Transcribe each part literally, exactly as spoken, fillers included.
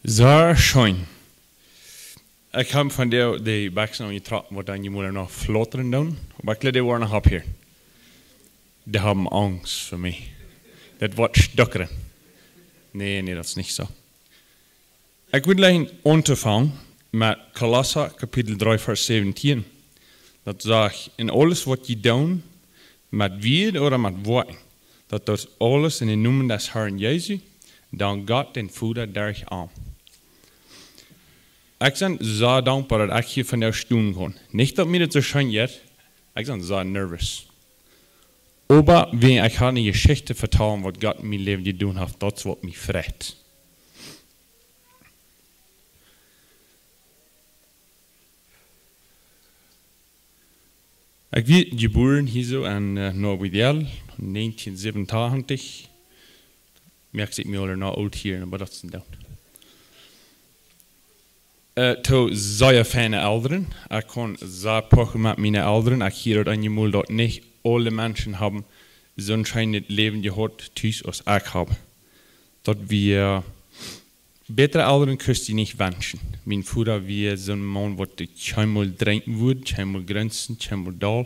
Sea scheen. Ekj hab von dee, dee Bekjsen aunjetrocken, waut dan je motten noch flautren doonen. Oba ekj jleew, dee woaren noch opp hia. Dee haben Angst fa mie. Daut woat stuckren. Nä, nä, daut es nich soo. Ekj wull jlikj aunfangen met Kolossa Kapitel dree, Varsch säwentieen. Daut sajcht: "En aules waut jie doonen, met Wieed ooda met Woakjen, daut deit aules en dän Nomen des Harn Jesus, dankt Gott dän Voda derch am." Ekj sie sea dankboa, daut ekj hia vondoag stonen kaun. Nich, daut mie daut soo scheen jeit, ekj sie sea nervous. Oba wan ekj kaun eene Jeschicht vetalen, waut Gott en mien Läwen jedonen haft, daut es, waut mie freit. Ekj wort jebuaren hia soo en, äh, Nuevo Ideal, negentien säwentachentich. Moakt sikj mie aul noch oolt hia, oba daut es een Doot. Äh, to sea feine Elren. Ekj kaun sea pochen met miene Elren. Ekj hia daut eenjemol, daut nich aule Menschen haben soon scheenet Läwen jehaut tus aus ekj hab. Daut wia bätre Elren kunst du die nich wenschen. Mien Voda wia soon Maun, waut kjeenmol drinkjen wudd, kjeenmol grunzen, kjeenmol doll.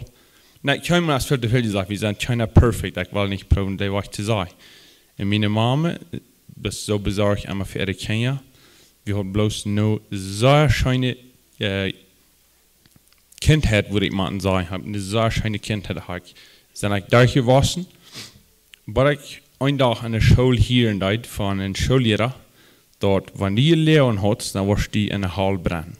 Nä, kjeenmol es väl too väl jesajcht, wie sent kjeena perfekt, ekj well nich proowen, dee Wajch to sennen. Un miene Mame, äh, wia soo besorcht emma fa äare Kjinja. Wie hauden bloos ne sea scheene, äh, Kjintheit, wudd ekj mau sajen. Hab ne sea scheene Kjintheit haud ekj. Sie ekj doa jewossen, bat ekj eenen Dach enne School hieren deed von een Schoolliera, daut wan du jeloagen hast, dan woascht du enne Hal brennen.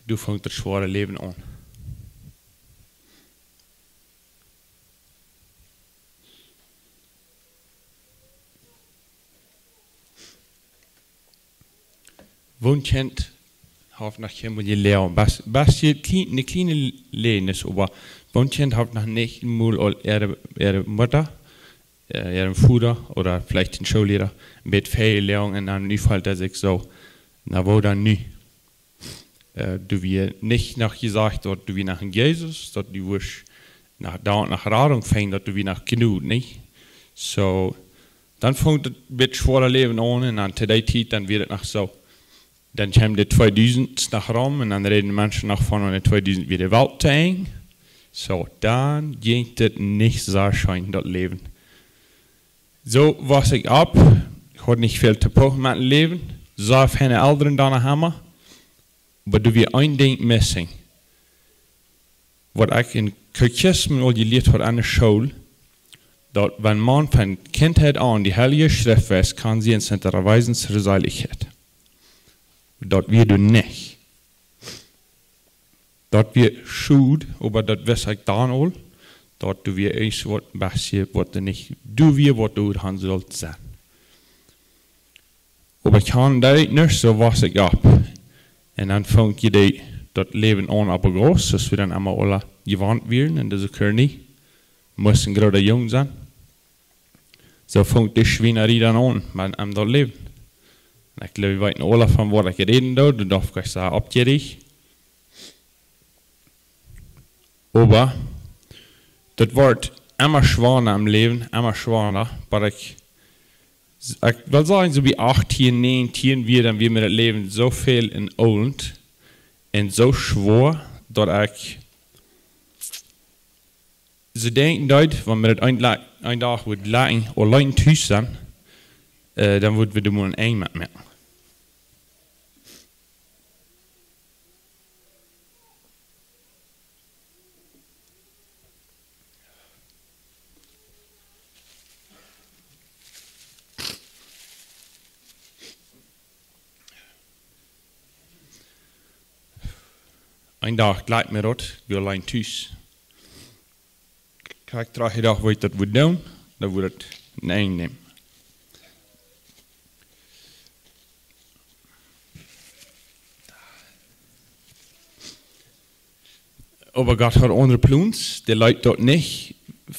Doa funk daut schwoare Läwen aun. Woo een Kjint haft noch kjeenmol jeloagen. Best, best je kjlien, ne kjliene Läajes, oba woo een Kjint haft noch nich mol aul äare, äare Mutta, äh, äaren Voda ooda veleicht een Schoolliera, een bät väl jeloagen un dan nu felt hee sikj soo, na, woo dan nu? Äh, du wia nich noch jesajcht, daut du wia noch een Jesus, daut du wurscht noch doa noch Radunk finjen, daut du wia noch jenuach, nich? Soo, dan funk daut bät schwoare Läwen aun un dan to dee Tiet, dan wia daut noch soo. Dan kjeemen de tweedusent noch rom un dan räden Menschen noch von, wan de tweedusent wia de Welt to Enj. Soo, dan jinkj daut nich soo scheen, daut Läwen. Soo wos ekj opp, ekj haud nich väl to pochen met Läwen, sea feine Elren dan noch emma, oba doa wia een Dinkj missing. Waut ekj em Katechismus aul jelieet haud aun de School, daut wan maun von Kjintheit aun de Heilje Schreft weet, kaun see ons nich erwiesen to de Seelichkjeit. Daut wia doa nich. Daut wia schod, oba daut wist ekj dan aul, daut doa wia eent waut bät, waut doa nich, doa wia waut doa han sull sennen. Oba ekj haud daut nich, soo wos ekj opp. Un dan funk je dee, daut Läwen aun opp Gauss, soo aus wie dan emma aule jewant wieren, un daut es uk nich, must een groota Jung sennen. Soo funk de Schwienarie dan aun, mau aun daut Läwen. Un ekj jleew, wie weeten aule von waut ekj räden doo, doa doaf ekj sea oppjeräacht. Oba daut woat emma schwoara em Läwen, emma schwoara, oba ekj, ekj well sajen, soo bie achtieen, näajentieen wia dan wia mie daut Läwen soo väl en Oolent un soo schwoa, daut ekj soo denkjen deed, wan wie daut een, een Dach wudden lang auleen tus sennen, äh, dan wudden wie doa mol een Enj met moaken. Een Dach jlikjt mie daut, ekj wia auleen tus. Krakjt dee Dach, woo ekj daut wull doonen, dan wull daut een Enj nämen. Oba Gott haud aundre Plons, dee leet daut nich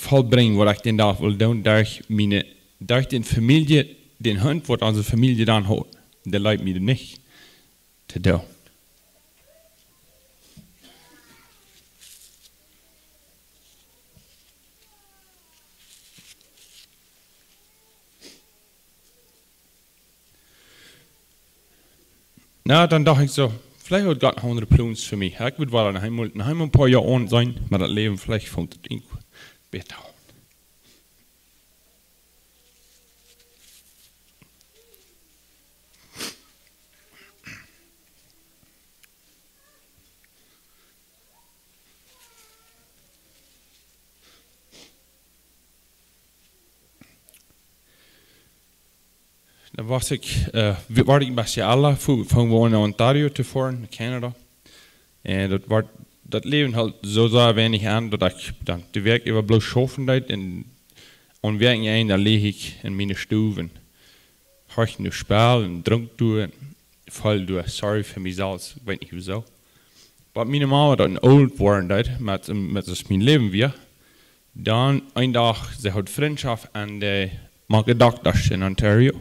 vollbrinjen, waut ekj dän Dach wull doonen, derch miene, derch dän Famielje, dän Hunt, waut onse Famielje dan haud, dee leet mie daut nich to doonen. Na, dan docht ekj soo, veleicht haft Gott noch aundre Plons fa mie. Ekj wudd wada noch eemol, noch eemol een poa Joa aun sennen, oba daut Läwen, veleicht fangt daut irjentwua bäta aun. Dan wia ekj, äh, wia, wia ekj een bät ella, fu-, funk wie aun no Ontario to foaren, no Canada. Un daut wia, daut Läwen hilt soo sea weinich aun, daut ekj dan de Wäakj äwa bloos schaufen deed un aun Wäakjenenj, dan leeg ekj en miene Stow un horcht no Spell un drunk doa un feeld doa sorry fa mie selfst, ekj weet nich woo soo. Oba miene Mama daut een oolt woaren deed, met, met daut mien Läwen wia, dan een Dach, see haud Frintschoft aun de, mank de Doktasch en Ontario.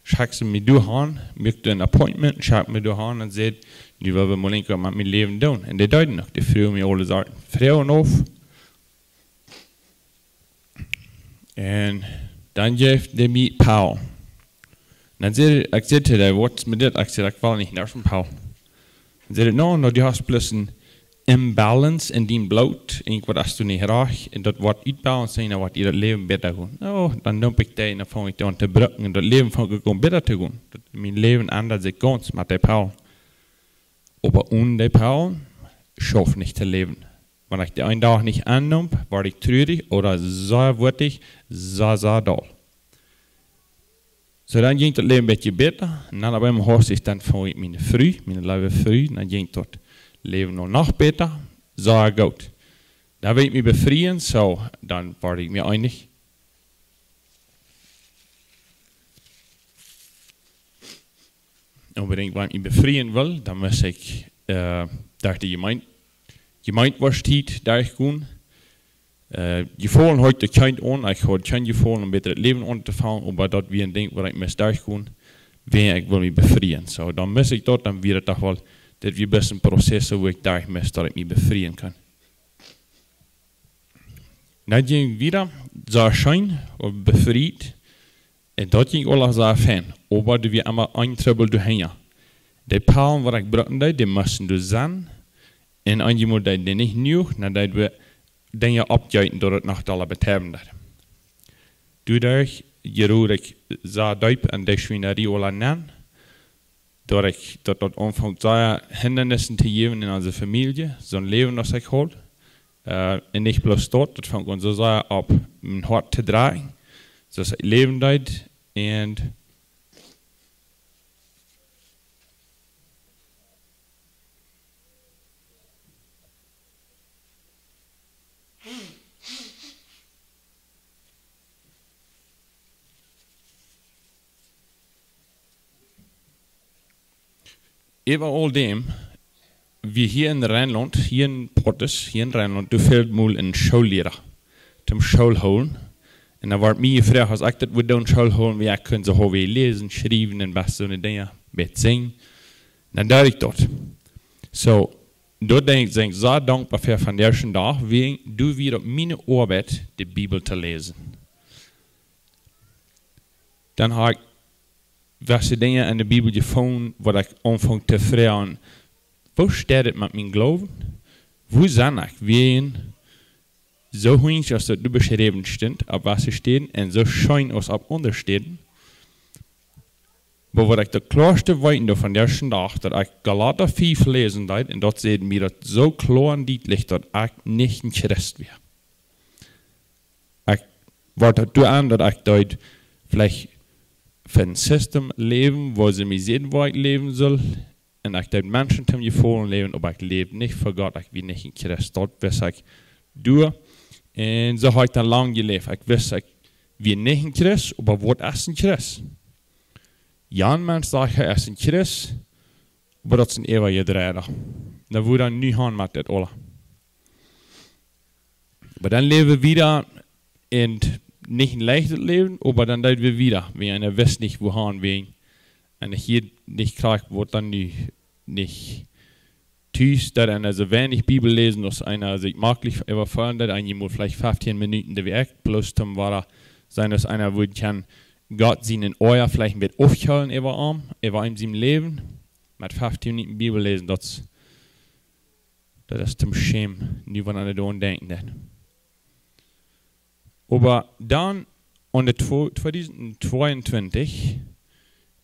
Schekjt see mie doa han, muak een appointment, schekjt mie doa han un säd: "Nu well wie mol enkj waut met mien Läwen doonen." Un dee deeden uk, dee fruagen mie aule Sachen. Fruagen auf. Un dan jeef dee mie Pellen. Dan säd ekj, ekj säd to dee: "Waut es met dit?" Ekj säd: "Ekj well nich nuscht von Pellen." Dan säd hee: "No, no, du hast bloos een imbalance en dien Bloot, irjentwaut es doa nich rajcht, un daut woat utbalancen, dan woat die daut Läwen bäta gonen." No, dan neem ekj dee, dan funk ekj aun to brucken, un daut Läwen funk uk aun bäta to gonen. Daut, mien Läwen endad sikj gaunz met dee Pellen. Oba onen dee Pellen schauft nich daut Läwen. Wan ekj dee een Dach nich aunneem, wort ekj truarich ooda sea wort ekj, sea, sea doll. Soo, dan jinkj daut Läwen een bät bäta. Un dan opp eemol haud ekj dan von miene Fru, miene leewe Fru, dan jinkj daut Läwen noch, noch bäta. Sea goot. Dan wull ekj mie befrieen, soo, dan wort ekj mie eenich. Onbedinjt, wan ekj mie befrieen wull, dan must ekj, äh, derch de Jemeent, Jemeent wia Tiet derchgonen. Äh, Jefaulen haud ekj kjeen aun, ekj haud kjeen Jefaulen om bäta daut Läwen auntofangen, oba daut wia een Dinkj waut ekj must derchgonen, wan ekj wull mie befrieen. Soo, dan must ekj daut, dan wia daut doch woll, daut wia bloos een Prozess, wua ekj derch must, daut ekj mie befrieen kunn. Dan jinkj wieda, sea scheen, oba befriet. Un daut jinkj aules sea fein, oba doa wia emma een Trubbel doahinja. De Pellen waut ekj brucken deed, dee musten doa sennen. Un eenjemol deed dee nich jenuach, dan deed wie Dinja oppjeeten, daut et noch dolla betäuben deed. Doaderch jereak ekj sea deep en de Schwienarie aula nenn, daut ekj, daut, daut aunfunk sea Hindernissen to jäwen en onse Famielje, soon Läwen aus ekj haud. Äh, un nich bloos daut, daut funk aun soo sea opp mien Hoat to droagen, soo aus ekj läwen deed. Un äwa aul däm, wie hia en Rheinland, hia en Portus, hia en Rheinland, doa fäld mol een Schoolliera toom School hoolen. Un dan wort mie jefroacht, aus ekj daut wudd doonen, School hoolen, woo ekj kunn soo goot läsen, schriewen un best soone Dinja, bät sinjen. Dan deed ekj daut. Soo, doa denkj ekj, sie ekj sea dankboa fa vondoag dän Dach, wiels doa wia daut miene Oabeit, de Bibel to läsen. Dan haud ekj jewesse Dinja en de Bibel jefungen, waut ekj aunfunk to froagen: Woo steit et met mienen Gloowen? Woo sie ekj? Wiels soo hunjsch aus daut doa beschräwen stunt, opp jewesse Städen, un soo scheen aus opp aundre Städen. Oba waut ekj daut kloaste weet noch vondoag dän Dach, daut ekj Galata fief läsen deed, un daut säd mie daut soo kloa un dietlich, daut ekj nich een Christ wia. Ekj wort daut doaraun, daut ekj deed veleicht fa een System läwen, woo see mie säden, woo ekj läwen sull. Un ekj deed Menschen toom Jefaulen läwen, oba ekj läwd nich fa Gott, ekj wia nich een Christ. Daut wist ekj doa. Un soo haud ekj dan lang jeläft. Ekj wist, ekj wia nich een Christ, oba waut es een Christ? Jan Mensch sajcht, hee es een Christ, oba daut es een eewjet Räda. Dan wudd dan nu han met dit aula. Oba dan läwd wie wieda un nich een leichtet Läwen, oba dan deed wie wieda, wiels eena wist nich, wua han wie. Un hia nich krakjt, waut dan nu nich tus, daut eena soo weinich Bibel läsen, aus eena sikj maklich äwafellen deed, eena mott veleicht feftieen Minuten de Wäakj, bloos toom wada sennen, aus eena wudd kjennen Gott sienen Oaja veleicht een bät aufkjeelen äwa am, äwa am sien Läwen. Met feftieen Minuten Bibel läsen, daut, daut es toom schämen, nu wan eena doaraun denkjen deit. Oba dan, aun de tw-, tweedusent tweeuntwintich,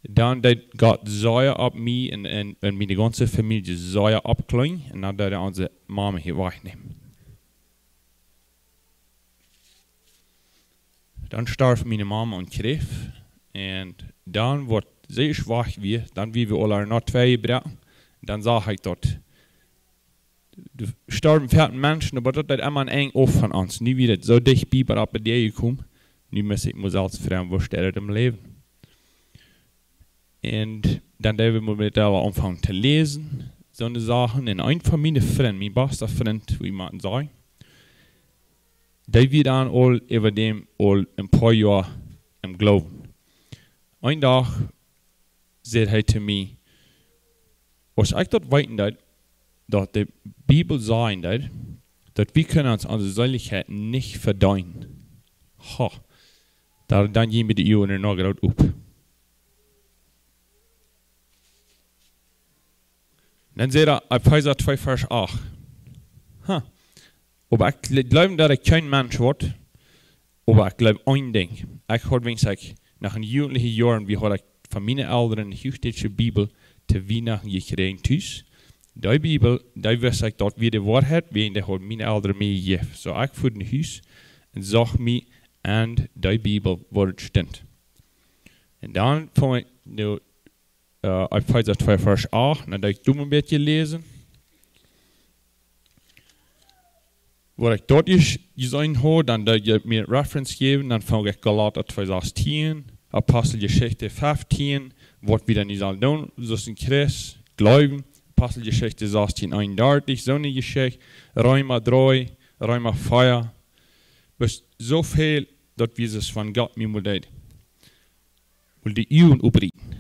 dan deed Gott sea opp mie un, un, un miene gaunze Famielje sea oppkjlinjen un dan deed hee onse Mama hia wajchnämen. Dan storf miene Mama aun Kjräft. Un dan, woo see schwak wia, dan wia wie aula noch twee jebroaken. Dan sach ekj daut. Doa storwen veeatieen Menschen, oba daut deed emma een Enj auf von ons. Nu wia daut soo dicht bie, oba opp de Idee jekomen. Nu must ekj mie selfst froagen, woo steit et em Läwen? Un dan deed wie met aula aunfangen to läsen, soone Sachen. Un een von miene Frind, mien basta Frint, woo eena sajen, dee wia dan aul äwa däm aul een poa Joa em Gloowen. Een Dach säd hee to mie, aus ekj daut weeten deed, daut de Bibel sajen deed, daut wie kjennen ons onse Seelichkjeit nich vedeenen. Ha, dan, dan jinjen mie de Uagen noch groot op. Dan sajcht hee, Efeesa twee Varsch acht. Ha. Oba ekj jl-, jleew, daut ekj kjeen Mensch wort, oba ekj jleew een Dinkj. Ekj haud, wan ekj, no miene jugendliche Joaren, wie haud ekj von miene Elren eene huachdeutsche Bibel to Wienachten jekjräajen tus. Dee Bibel, dee wist ekj, daut wia de Woarheit, wiels dee hauden miene Elren mie jejäft. Soo, ekj fua no Hus un sach mie aun dee Bibel, woo et stunt. Un dan funk ekj de, äh, Efeesa twee Varsch acht, dan deed ekj doa een bät läsen. Waut ekj doa ieescht jeseenen haud, dan deed hee mie Reference jäwen, dan funk ekj Galata twee sastieen, Aposteljeschicht feftieen, waut wie dan nu sellen doonen, soo aus een Christ, jleewen, Aposteljeschicht sastieen eenundartich, soone Jeschicht, Reema dree, Reema vea, bloos soo väl, daut wie daut von Gott mie mol deed. Mol de Uagen oprieten.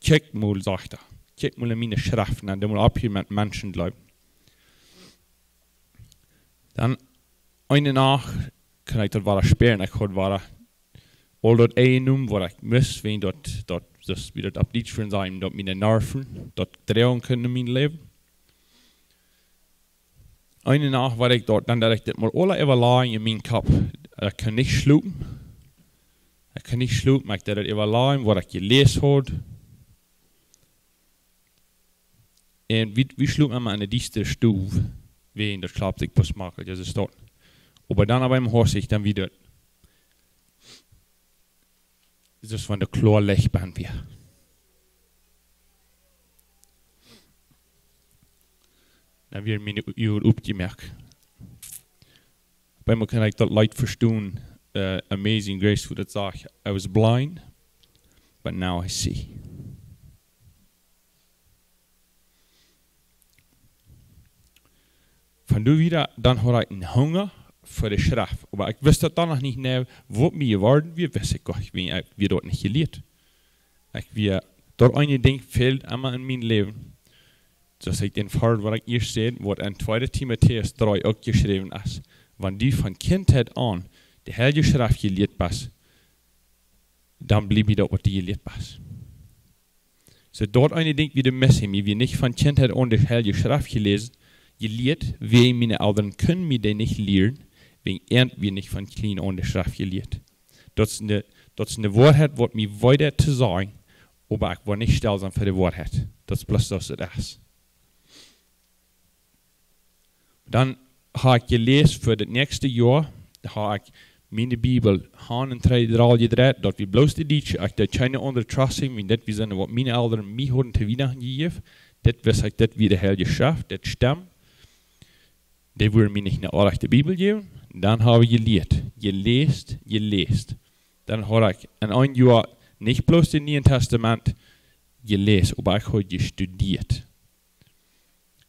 Kjikj mol, sajcht hee. Kjikj mol en miene Schreft, un dan mol opphieren met Menschen jleewen. Dan eene Nacht kunn ekj daut wada spieren. Ekj haud wada aul daut enjenomen, waut ekj must, wan daut, daut, daut, woo daut opp Dietsch wudden sajen, daut miene Nerven daut droagen kunnen en mien Läwen. Eene Nacht wia ekj doa, dan deed ekj dit mol aula äwalajen en mienen Kopp. Ekj kunn nich schlopen. Ekj kunn nich schlopen, ekj deed daut äwalajen, waut ekj jeläst haud. Un wie, wie schlopen emma en eene diestre Stow, wiels daut klappt sikj bloos makjlich, aus et steit. Oba dan opp eemol hieed ekj dan wada, daut es von de kloa Licht bie mie. Dan wia miene Uagen opjemoakt. Opp eemol kunn ekj daut Leet vestonen, äh, Amazing Grace, woo daut sajcht, "I was blind, but now I see." Von doa wada, dan haud ekj een Hunga fa de Schreft. Oba ekj wist daut dan noch nich, nä, waut mie jeworden wia, wist ekj nich, wiels ekj wia daut nich jelieet. Ekj wia, daut eene Dinkj fäld emma en mien Läwen. Soo aus ekj dän Varsch, waut ekj ieescht säd, waut en tweede Timotäus dree uk jeschräwen es. Wan du von Kjintheit aun de Heilje Schreft jelieet best, dan blift die daut, waut du jelieet best. Soo daut eene Dinkj wia de Messing, ekj wia nich von Kjintheit aun de Heilje Schreft jeläsen, jelieet, wiels miene Elren kunnen mie dee nich lieren, wiels ekj wia nich von kjlien aun de Schreft jelieet. Daut es eene, daut es eene Woarheit, waut mie wee deit to sajen, oba ekj woa nich stell sennen fa de Woarheit. Daut es bloos soo aus et es. Dan haud ekj jeläst fa daut näakjste Joa, haud ekj miene Bibel han un dree drol jedreit, daut wia bloos de Dietsche, ekj deed kjeene aundre Tracing, wiels daut wia soo waut miene Elren mie hauden to Wienachten jejäft, daut wist ekj, daut wia de Heilje Schreft, daut stemt. Dee wudden mie nich eene orrajchte Bibel jäwen, dan haud ekj jelieet, jeläst, jeläst. Dan haud ekj en een Joa nich bloos daut Niee Tastament jeläst, oba ekj haud jestudieet.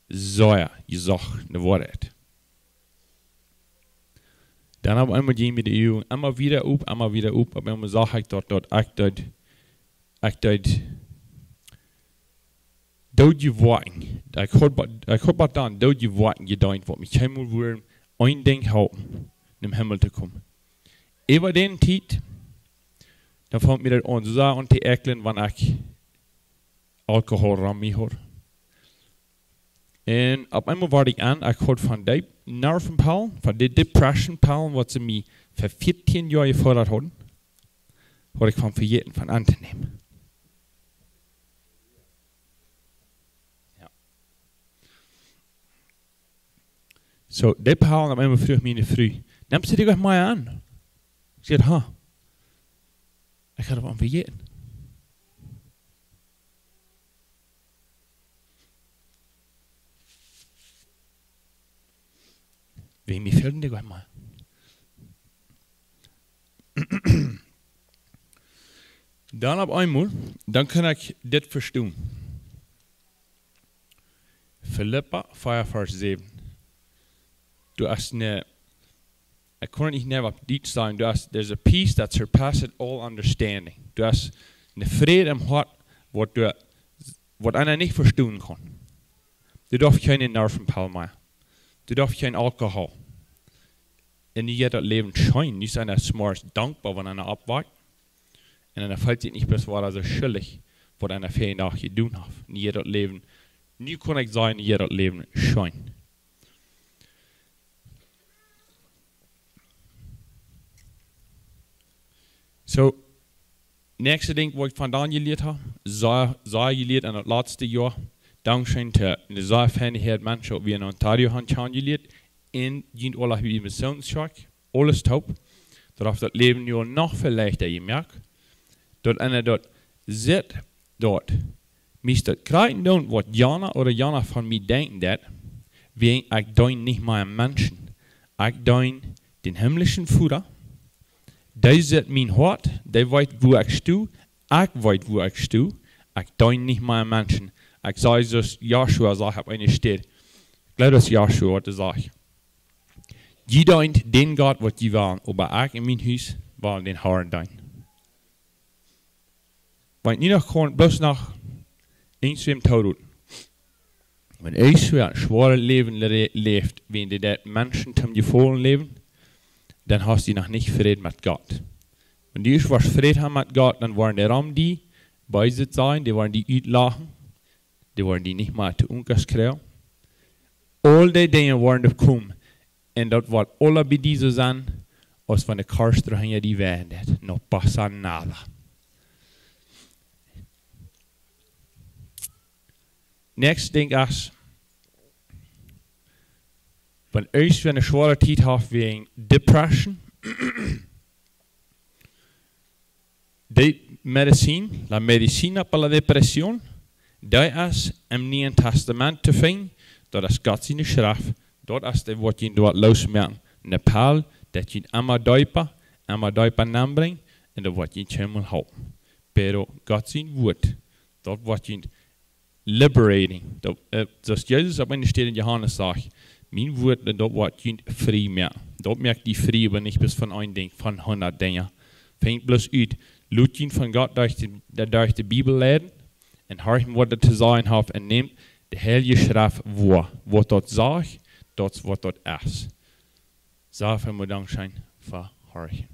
Soo, jo, jesocht no Woarheit. Dan opp eemol jinjen mie de Uagen emma wada op, emma wada op. Opp eemol sach ekj daut, daut ekj daut, ekj daut, daut jewoaken. Ekj haud bat, ekj haud bat dan daut jewoaken jedeent, waut mie kjeenmol wudden een Dinkj halpen, nom Himmel to komen. Äwa dän Tiet, dan funk mie daut aun soo aun to äakjlen, wan ekj Alkohol rom mie haud. Un opp eemol wort ekj aun, ekj haud von dee Nervenpellen, von dee Depression Pellen, waut see mie fa vieetieen Joa jefoddat hauden, haud ekj von vejäten von auntonämen. Jo. Soo, dee Pellen, opp eemol fruach miene Fru: "Nemst du dee goanich mea aun?" Ekj säd: "Ha, ekj haud doavon vejäten." Wäajen mie fäld dee goanich mea. Dan opp eemol, dan kunn ekj dit vestonen. Filippa vea, Varsch säwen. Doa es ne, ekj kaun daut nich mea opp Dietsch sajen, doa es, there's a peace that surpasses all understanding. Doa es een Fräd em Hoat, waut doa, waut eena nich vestonen kaun. Doa darf kjeene Nervenpell mea. Doa darf kjeen Alkohol. Un nu jeit daut Läwen scheen. Nu es eena zemorjes dankboa, wan eena oppwakjt. Un eena feelt sikj nich bloos wada soo schuldich, waut eena väajen Dach jedonen haft. Nu jeit daut Läwen, nu kaun ekj sajen, nu jeit daut Läwen scheen. Soo, näakjste Dinkj, waut ekj vondoag jelieet hab, sea, sea jelieet en daut latste Joa. Dankscheen to de sea feine Häad Menschen, waut wie en Ontario han kjanen jelieet. Un junt aula hia en Missionskjoakj. Aules toop. Daut haft daut Läwen nu aul noch väl leichta jemoakt. Daut eena daut sitt, daut mie daut krakjt doonen, waut jana ooda jana von mie denkjen deit, wäajen ekj deen nich mea Menschen. Ekj deen dän himmlischen Voda. Dee sitt mien Hoat, dee weet, wua ekj sto. Ekj weet, wua ekj sto. Ekj deen nich mea Menschen. Ekj saj, soo aus Joshua sajcht opp eene Städ. Ekj jleew, daut es Joshua, waut hee sajcht: "Jie deent dän Gott, waut jie wellen, oba ekj un mien Hus wellen dän Harn deenen." Wan nu noch kaun, bloos noch eent wäm tooroopen. Wan eena soo een schwoaret Läwen le-, läft, wan dee daut Menschen toom Jefaulen läwen, dan hast du noch nich Fräd met Gott. Wan du ieescht woascht Fräd haben met Gott, dan woaren dee rom die beeset sennen, dee woaren die utlachen, dee woaren die nich mea to Unkas kjrieen. Aul dee Dinja woaren doa komen. Un daut woat aula bie die soo sennen, aus wan de Karst hinja die wajch jeit. No pasa nada. Näakjste Dinkj es, wan eena eene schwoare Tiet haft wäajen Depression, de medicina, la medicina para la depresión, dee es em Nieen Tastament to finjen, daut es Gott siene Schreft, daut es dee, waut junt doa loosmoaken. Ne Pell, daut junt emma deepa, emma deepa nenbrinjt, un daut woat junt kjeenmol halpen. Pero Gott sien Wort, daut woat junt liberating. Daut, äh, soo aus Jesus opp eene Städ en Johanes sajcht: "Mien Wort, daut woat junt frie moaken." Daut moakt die frie, oba nich bloos von een Dinkj, von hundat Dinja. Fangt bloos ut. Lot junt von Gott derch de, derch de Bibel leiden. Un horcht, waut daut to sajen haft. Un nämt de Heilje Schreft woa. Waut daut sajcht, daut es waut daut es. Soo, väl mol dankscheen fa horchen.